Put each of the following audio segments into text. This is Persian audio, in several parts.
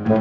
باشه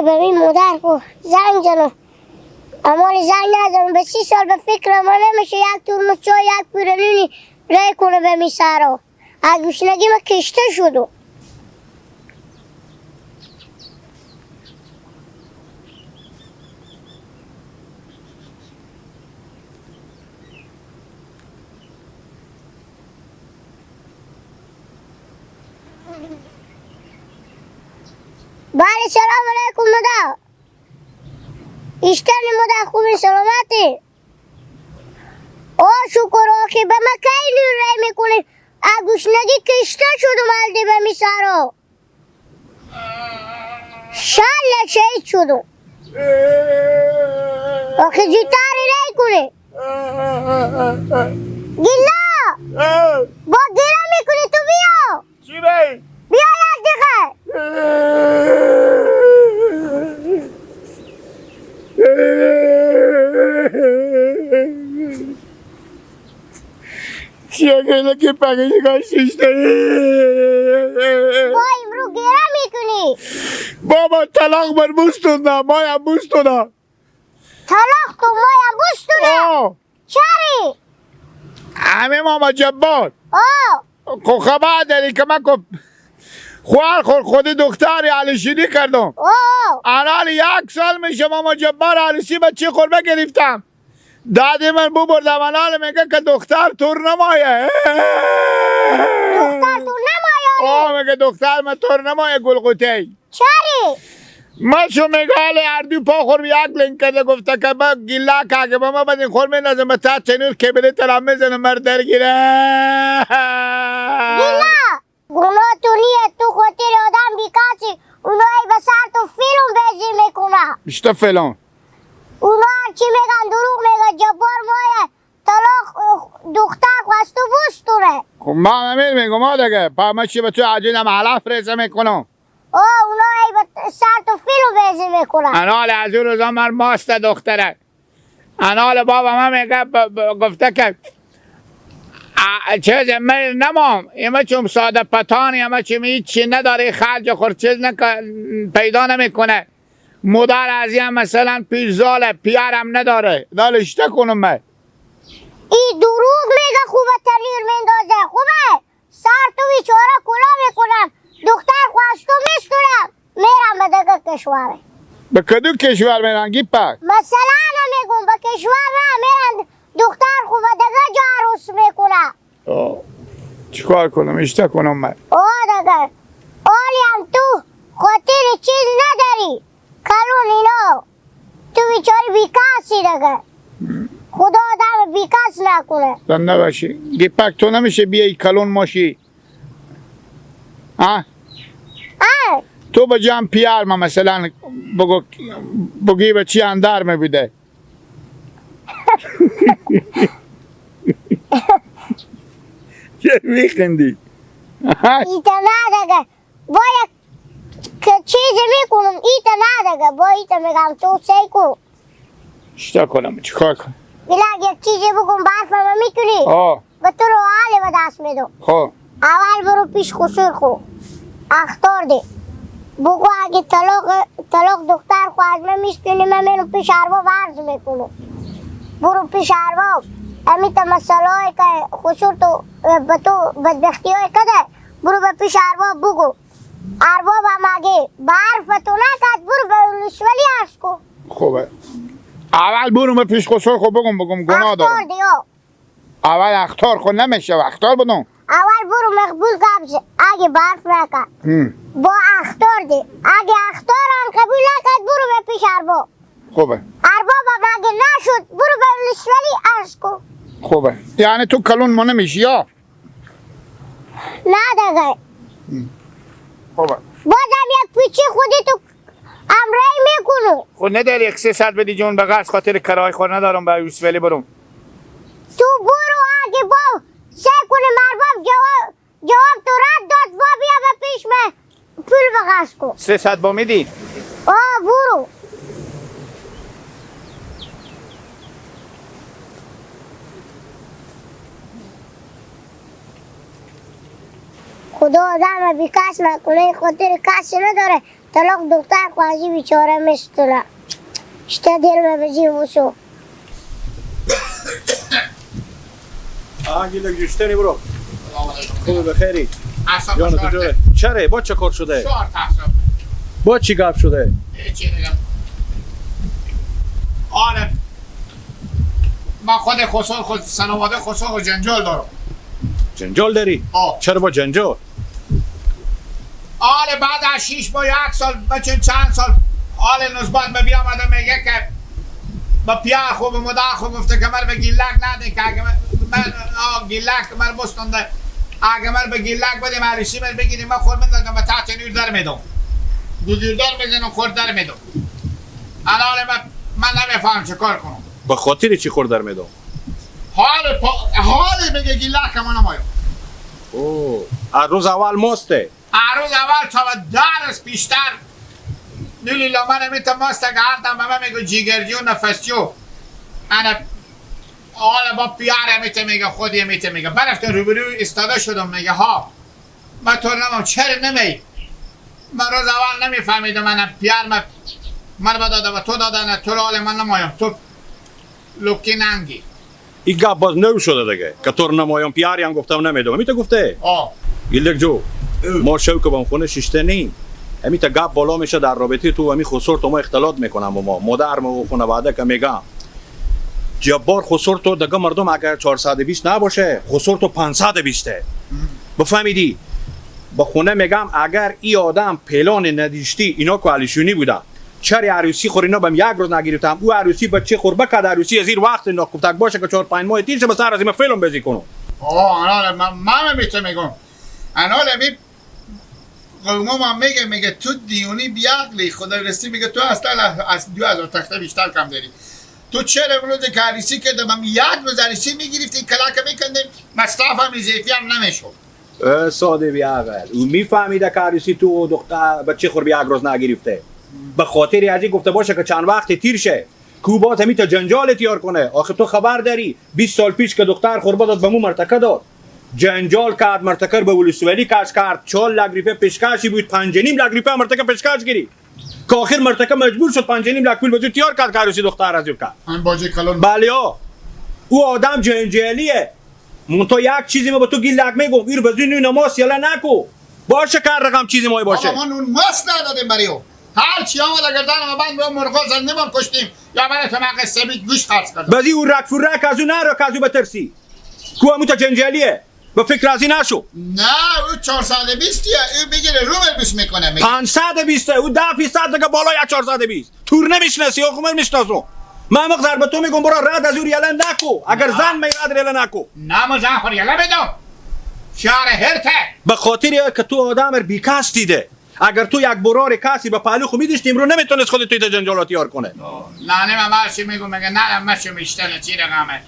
ببین مادر کو زنگ زنم، اما زنگ نزنم به 30 سال به فکر ما نمیشه یک ترمز چای یک پیرنینی رای کنه به می سرا. از گوشنگی ما کشته شدم. بله سلام علیکم مادر. ایشتن مادر خوبی سلامتی؟ او شکر آخی به من کی رای میکنی؟ از گوشنگی کشته شدم الدی به می سرا. شل شهید شدم. آخی زودتر رای کنی. گیلا با گیلا میکنی تو بیا. چی بی؟ بیا یک دقیقه. چیه گیلا که پگیش شیشته؟ با امرو گیره میکنی. بابا طلاق بر بوستونه مایم بوستونه. طلاق تو مایم بوستونه؟ چری؟ همه ماما جبار. خب خبر داری که من خوار خور خود دختر علیشینی کردم. الان 1 سال میشه ماما جبار عروسی بچه خوربه گرفتم. دادی من ببردم الان میگه که دختر تور نمایه. دختر تور نمایه؟ آه میگه دختر من تور نمایه گلقوتی. چری؟ من شو میگه حالا اردو پا خور یک لنگ کرده گفته که با گیلا که با ما بدین خور میندازم به تا چنور کبله ترم میزنم مر درگیره. گیلا گناه تو نیه، تو خاطر آدم بیکاسی اونایی به سر تو فیلم بزی میکنه. بیشتر فلان اونا هرچی میگن دروغ میگن. جبار مایه طلاق دختر خواست تو بوستونه. خب ما همین میگم ما دیگه پا ما چی به تو عجینم علف ریزه میکنم. اوه اونا ای به سر تو فیلم بزی میکنن. انال از اون روزا مر ماست دختره. انال بابا من میگه گفته که چیز من نمام ایما چون ساده پتانی اما چون هیچی نداره خرج خور چیز پیدا نمیکنه. مادر از این مثلا پیرزاله پیارم نداره دالشته کنم من. ای دروغ میگه خوبه تنیر میندازه خوبه سر تو بیچاره کلا میکنم دختر خواستو میستونم میرم به دیگه کشوره. به کدو کشور میرن گی پاک؟ مثلا میگم به کشور نه میرن دختر خوبه دیگه جا عروس میکنه. چیکار کنم اشته کنم من؟ اوه دیگه آلی هم تو خاطر چیز نداری کلون اینا تو بیچاره بیکاسی دیگه. خدا آدم بیکاس نکنه. زنده باشی گیپک تو نمیشه بیای کلون ماشی ها؟ تو به جمع پیار ما مثلا بگو بگی به چی اندر میبیده. چه میخندی؟ ایتا نه دیگه باید که چیزی میکنم ایتا نه دیگه با ایتا میگم تو سی کن. چیکار کنم چیکار کنم؟ بلاگ یک چیزی بگم برف ما میکنی؟ به تو رو حالی به دست میدم. خب اول برو پیش خسر خو اختار ده بگو اگه طلاق دختر خو از من میستونی من میرم پیش ارباب عرض میکنم. برو پیش ارباب امیتا مسئله های که خسر تو به تو بدبختی های کده برو به پیش ارباب بگو. ارباب هم اگه به حرف تو نکرد برو به ولسوالی عرض کن. خوبه اول برو به پیش خسر خو بگم بگم گناه دارم. اول اختار خو نمیشه اختار بدم. اول برو مقبول قبض اگه برف نکرد با اختار ده اگه اختار هم قبول نکرد برو به پیش ارباب. خوبه ارباب هم اگه نشد برو به ولسوالی عرض کن. خوبه یعنی تو کلون ما نمیشی یا؟ نه دیگه. خوبه بازم یک پیچی خودی تو امرای میکنم. خود نداری یک 300 بدی جون به قصد خاطر کرای خور ندارم به یوسفلی برم. تو برو اگه با سه کنه مرباب جواب تو رد داد با بیا به پیش من پول بغض کن. 300 با میدی؟ آه برو. خدا آدم بیکس نکنه، خاطر کسی نداره. طلاق دختر خوازی بیچاره میستونه. شتا دل بزی وسو. آهنگی لگجوشتنی برو. خوبه بخیری. جان تو جوره. چرا با چه کار شده؟ با چی گپ شده؟ چی میگم؟ آره من خود خسرو خود سنواده خسرو جنجال دارم. جنجال داری؟ آه. چرا با جنجال؟ آره بعد از 6 ماه 1 سال بچه چند سال آل نسبت به بیامده میگه که با پیار خوب مادر خوب گفته که من به گیلک نده که اگه من گیلک من بستنده اگه من به گیلک بدیم عروسی من بگیریم من خور من به تحت نور در میدم گوگل در میزنم خور در میدم. الان من نمیفهم چه کار کنم. به خاطر چی خور در میدم؟ حال میگه گیلک من نمایم. اوه از روز اول ماسته. از روز اول تا 10 روز پیشتر نیلی من میتم ماسته که هر دم به من میگه جیگرجو نفسجو انا حالا با پیاره میته میگه خودی میته میگه برفتم روبرو ایستاده شدم میگه ها من تو نمام چرا نمی من روز اول نمیفهمیدم من پیار من داده و تو داده نه تو رو حال من نمایم تو لوکی ننگی. این گپ باز نو شده دیگه که تو رو نمایم پیاری هم گفتم نمیدونم میته گفته؟ آه گیلک جو ما شو که با خونه شیشته نیم همی تا گپ بالا میشه در رابطه تو و همی خسر تو ما اختلاط میکنم و ما مادر ما و خانواده که میگم جبار خسر تو دیگه مردم اگر 420 نباشه خسر تو 520 بفهمیدی؟ با خونه میگم اگر ای آدم پلان ندیشتی اینا که علیشونی بودن چرا عروسی خور اینا بهم یک روز نگرفتم او عروسی بچه خور بکد عروسی از این وقت اینا گفتک باشه که 4 5 ماه تیر شه به سر از این فیلم بزی کنم. آه آره من میتونم میگم انا می قومم میگه میگه تو دیونی بیعقلی خدا رسی میگه تو اصلا از 2000 تخته بیشتر کم داری تو چرا امروز که عروسی کردم من یک روز عروسی میگرفتی کلاک میکندیم مصرف هم زیفی هم نمیشد. ساده بیعقل او میفهمیده که عروسی تو دختر بچه خور یک روز نگرفته به خاطر از این گفته باشه که چند وقت تیر شه کو باز همی تا جنجال تیار کنه. آخه تو خبر داری 20 سال پیش که دختر خوربا داد به مو مرتکه داد جنجال کرد مرتکر به ولسوالی کش کرد 4 لک روپیه پیشکشی بود 5.5 لک روپیه مرتکه پیشکش گیری که آخر مرتکه مجبور شد 5.5 لک پول به تیار کرد که عروسی دختر از او کرد. این باجه کلون بله او آدم جنجالیه. مونتا یک چیزی ما به تو گیلک میگم ایر بزنی نماز یلا نکو باشه که رقم چیزی ما باشه. ما نون ماست ندادیم برای او هر چی آمد گردن ما بند با مرغا زنده ما کشتیم یا برای تو مقصد سبیت گوش خرج کردم. بزی او رک فرک از او نرو که از او بترسی کو همون تا جنجالیه به فکر از این نشو. نه او 420 او بگیره رو بس میکنه 520 او 10% دیگه بالای 420 تور نمیشناسی او من میشناسم من مقدار به تو میگم برو رد از او ریالا نکو اگر زن می رد ریالا نکو. نه ما زن خور ریالا بدم شعر هرته به خاطر که تو آدم بیکس دیده اگر تو یک برار کسی به پهلو خو میداشتی امرو نمیتونست خودت توی جنجالات یار کنه. نه نه من برشی میگم میگه نه من شو میشتنه چی رقمه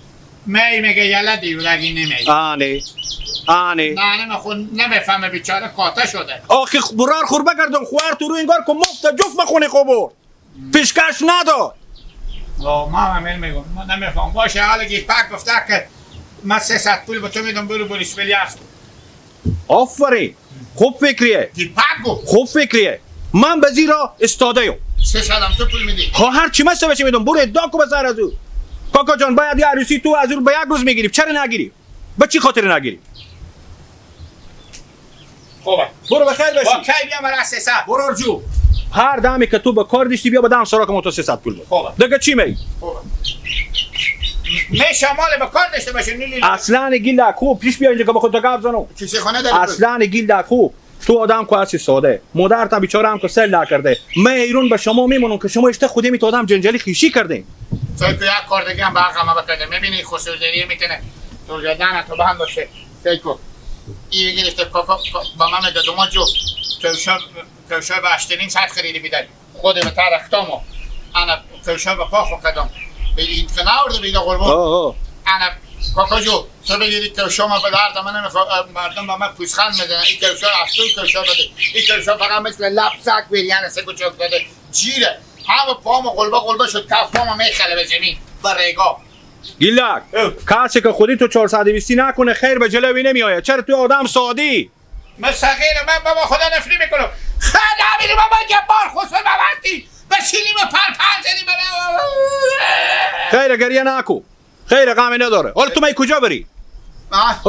می میگه یلا دیولگی نمی آنی آنی نه نه من خود نمیفهمه بیچاره کاته شده. آخه برار خور بگردم خوار تو رو انگار که مفت جفت مخونه خو برد پیشکش نداد. ما هم میگم من نمیفهم باشه حالا گیپک گفته که من 300 پول به تو میدم برو بریس ولی. آفرین خوب فکریه خوب فکریه من به زیرا استاده ایم 300 هم تو پول میدی ها هر چی مثل بشه میدم برو ادعا کو بسر از او کاکا جان باید یه عروسی تو از او به یک روز میگیریم چرا نگیریم به چی خاطر نگیریم؟ خوبه برو بخیر باشی با کی بیام برای 300 برو جو هر دمی که تو به کار داشتی بیا به دم سراغ ما تو 300 پول بده. خوبه دیگه چی می؟ خوبه میشه مال به کار داشته باشه نیلی اصلا گیل خوب پیش بیا اینجا که با خودت گپ زنم کیسه خانه داری اصلا گیل خوب تو آدم که هستی ساده مادر تا بیچاره هم که سل نکرده من ایرون به شما میمونم که شما اشته خودی می تو آدم جنجالی خیشی کردین تو یک کار دیگه هم به حقم بکنه میبینی خسودری میتونه تو گردن تو بند باشه فکر این گرفته کاکا با من میگه دوما جو کوشا به 8.5 ساعت خریدی بیدن خود به ترختامو انا کوشا به پا خو کردم به این که نورده بیده قربان انا کاکا جو تو بگیری کوشا ما به درد من نمیخواد مردم با من پوزخند میزنن این کوشا اصلا کوشا بده این کوشا فقط مثل لب سگ بریانه سه کوچک داده جیره همه پام قلبه قلبه شد کف پام میخله به زمین به ریگا. گیلک کسی که خودی تو 420 نکنه خیر به جلوی نمیآید. چرا تو آدم سادی؟ من صغیر من بابا خدا نفری میکنم. خدا میری بابا جبار خسر بابتی به سیلیم پر پر زدی. خیر گریه نکو، خیر غمی نداره. حالا تو می کجا بری؟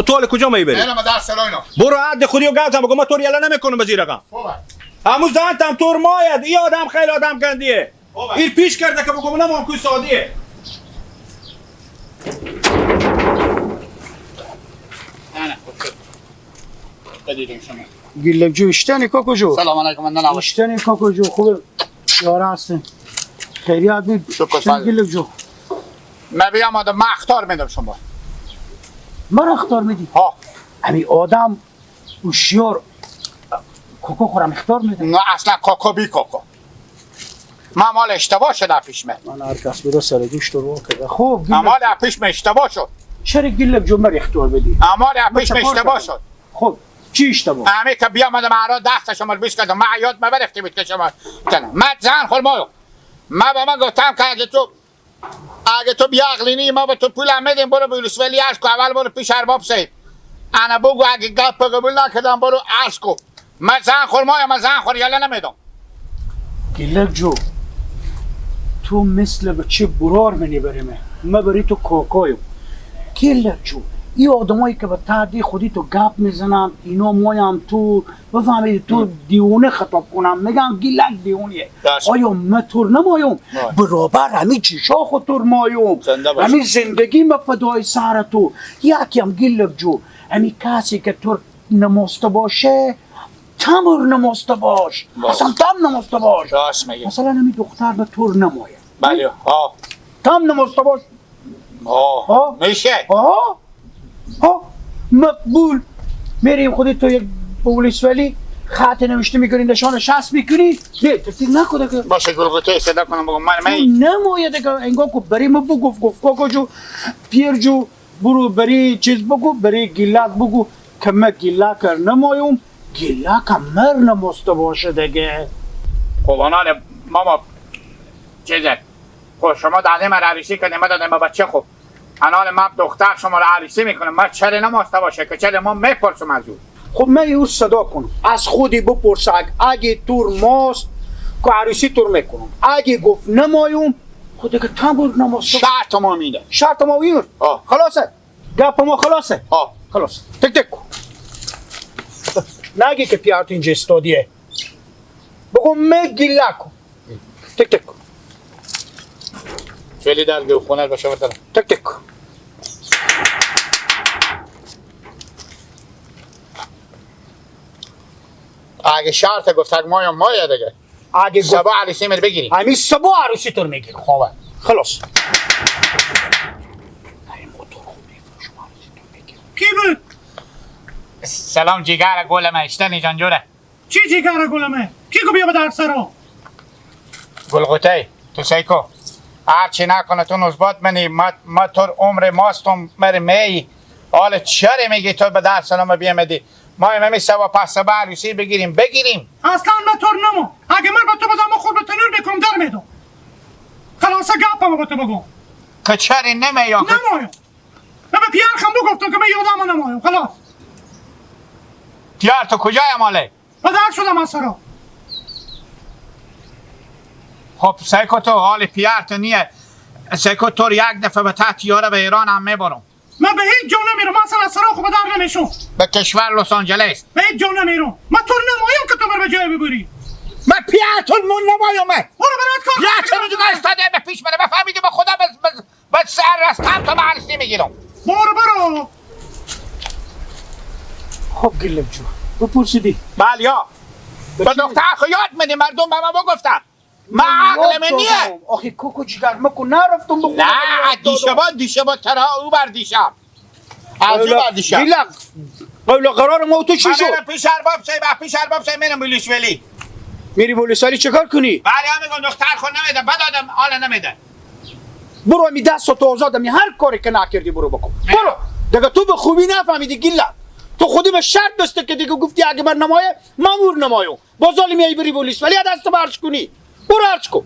تو حالا کجا می بری؟ من در سراینا. برو عد خودی و گفتم بگو ما تو یلا نمیکنم به زیر غم. خوبه. همون زنتم تور ماید. این آدم خیلی آدم گندیه. این پیش کرده که بگم نه مام سادیه. نه بدیدم شما. گیلک جو اشتنی کاکو جو. سلام علیکم. من نواش. اشتنی کاکو جو خوب یاره هستن. خیریت نی. گیلک جو. من بیام آدم من اخطار میدم شما. من اخطار میدی؟ ها. امی آدم هوشیار کوکو خورم اخطار میده؟ نه اصلا کوکو بی کوکو. من مال اشتباه شد پیش من. من هر کس بوده سر گوشت رو کرده. خب مال پیش من اشتباه شد. چرا گیلک جو من اخطار بدی؟ مال پیش من اشتباه شد. خب چی اشتباه؟ امی که بیامدم عرا دست شما بیش کردم. من یاد ما برفتی بود که شما من زن خور مایو. من با من گفتم که اگه تو بیعقلی نی ما با تو پول هم میدیم برو به ولی عرض کو. اول برو پیش ارباب صاحب انا بگو اگه گپ قبول نکردم برو عرض کو. من زن خور مایم من زن خور یالا نمیدم. گیلک جو تو مثل بچه برار منی بریمه من بری تو کاکایم. گیلک جو این آدمایی که به تعدی خودی تو گپ میزنن اینا مایم تو بفهمید تو دیونه خطاب کنم میگم گیلک دیونیه. آیا من تور نمایم برابر همین چیشا خود تور مایم همین زندگی ما فدای سر تو. یکی هم گیلک جو همین کسی که تور نماسته باشه تمر نماسته باش اصلا تم نماسته باش. مثلا همین دختر به تور نمایه. بله ها تم نماسته باش. ها میشه ها ها مقبول. میریم خودت تو یک پلیس ولی خط نوشته میکنی نشان شصت میکنی. نه تفکر نکنه که باشه گلگوته صدا کنم بگم من من نمایه دیگه انگار که بری ما بگو گفت کاکا جو پیر جو برو بری چیز بگو بری گیلک بگو که من گیلک نمایم گیلک مر نماسته باشه دیگه. خب آنان ماما چیزه خب شما داده من عروسی کنیم من داده من بچه. خب انال من دختر شما رو عروسی میکنم من چرا نماسته باشه که چرا ما میپرسم از او. خب من او صدا کنم از خودی بپرس اگه تور ماست که عروسی تور میکنم اگه گفت نمایم خود دیگه تمبور نماسته شرط ما میده. شرط ما میده. خلاصه گپ ما خلاصه. خلاص تک تک نگی که پیارت اینجا استادیه بگو مگیلکو تک تک خیلی در خونه باشه مثلا تک تک. اگه شرط گفت مایا مایا دیگه اگه صبح عروسی مر بگیریم همین صبح عروسی تو میگیریم. خوبه خلاص. این موتور خوب میفروشم عروسی تو میگیرم. کی بود؟ سلام جیگر گل من اشتنی جان جوره. چی جیگر گل من؟ کی گفت بیا به در سرا؟ گلغوته تو سیکو هرچی نکنه تو نزبات منی ما تو عمر ماستم مر می حالا چرا میگی تو به در سلام بیامدی؟ ما همی سوا پس سبا عروسی بگیریم بگیریم. اصلا من تور نمو اگه من به تو بدم ما خود به تنور میکنم در میدم. خلاصه گپمو به تو بگم که چرا نمیم نمایم. من به پیار خم بگفتم که من یادم نمایم. خلاص پیار تو کجای ماله؟ بدر شدم از سرا. خب سیکو تو حال پیار تو نیه سیکو تو یک دفعه به تحت یاره به ایران هم میبرم. من به هیچ جا نمیرم. من اصلا از سرا خود در نمیشم. به کشور لس آنجلس به هیچ جا نمیرم. من تو نمایم که تو بر به جای ببری. من پیار تو نمایم. من برو برات کار پیار تو دیگه استاده به پیش منه بفهمیدی به خدا به سر رستم تا به عروسی میگیرم. برو برو. خب گیلک جو بپرسیدی؟ بله یا به دختر خو یاد میدی مردم به من بگفتن من عقل من نیه. آخه کوکو جگر مکو نرفتم بخونم. نه دیشبا دیشبا ترها او بر دیشب از او بر دیشب گیلک قول قرار ما تو چی شد؟ من پیش ارباب صاحب پیش ارباب صاحب میرم بولیس ولی. میری بولیس ولی چیکار کنی؟ بله هم میگم دختر خود نمیده بعد آدم حالا نمیده. برو می دست تو آزادم هر کاری که نکردی برو بکن برو دیگه. تو به خوبی نفهمیدی گیلک. تو خودی به شرط بسته که دیگه گفتی اگه بر نمایه مامور نمایو با ظالمی ای بری بولیس ولی دست برش کنی. برو هرچ کو.